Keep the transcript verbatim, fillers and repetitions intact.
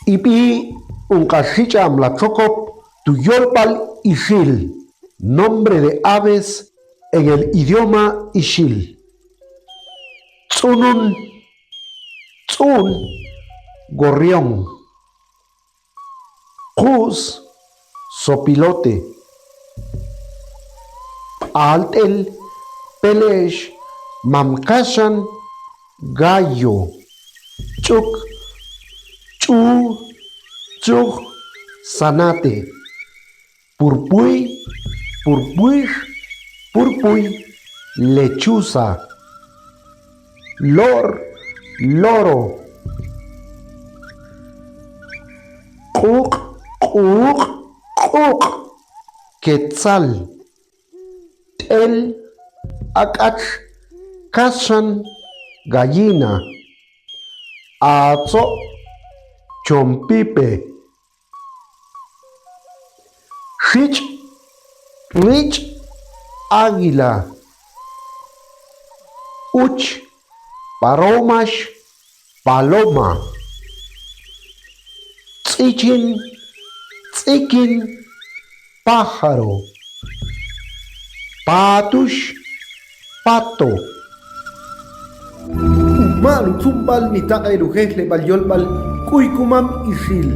Ibi unka xich'am la txokop tu yolbal ixil, nombre de aves en el idioma ixil. Tz'unun, tz'un, gorrión. Q'u's, zopilote. B'alt'el, pele'ex, mam kaxan, gallo. Ch'uk, ch'u, ch'uj, zanate. Purpuy, purpuyx, purpuy, lechuza. Lor, loro. Q'uq', q'uq', q'uq', quetzal. T'el, ak'atx, kaxan, gallina. Atzo', chompipe. Xich', rich', águila. Uch, paromax, paloma. Tz'ichin, tz'ikin, pájaro. Patux, pato. Uma'l utzumb'al mi taq'e'el ujejleb'al yolb'al K'uykumam Ixil.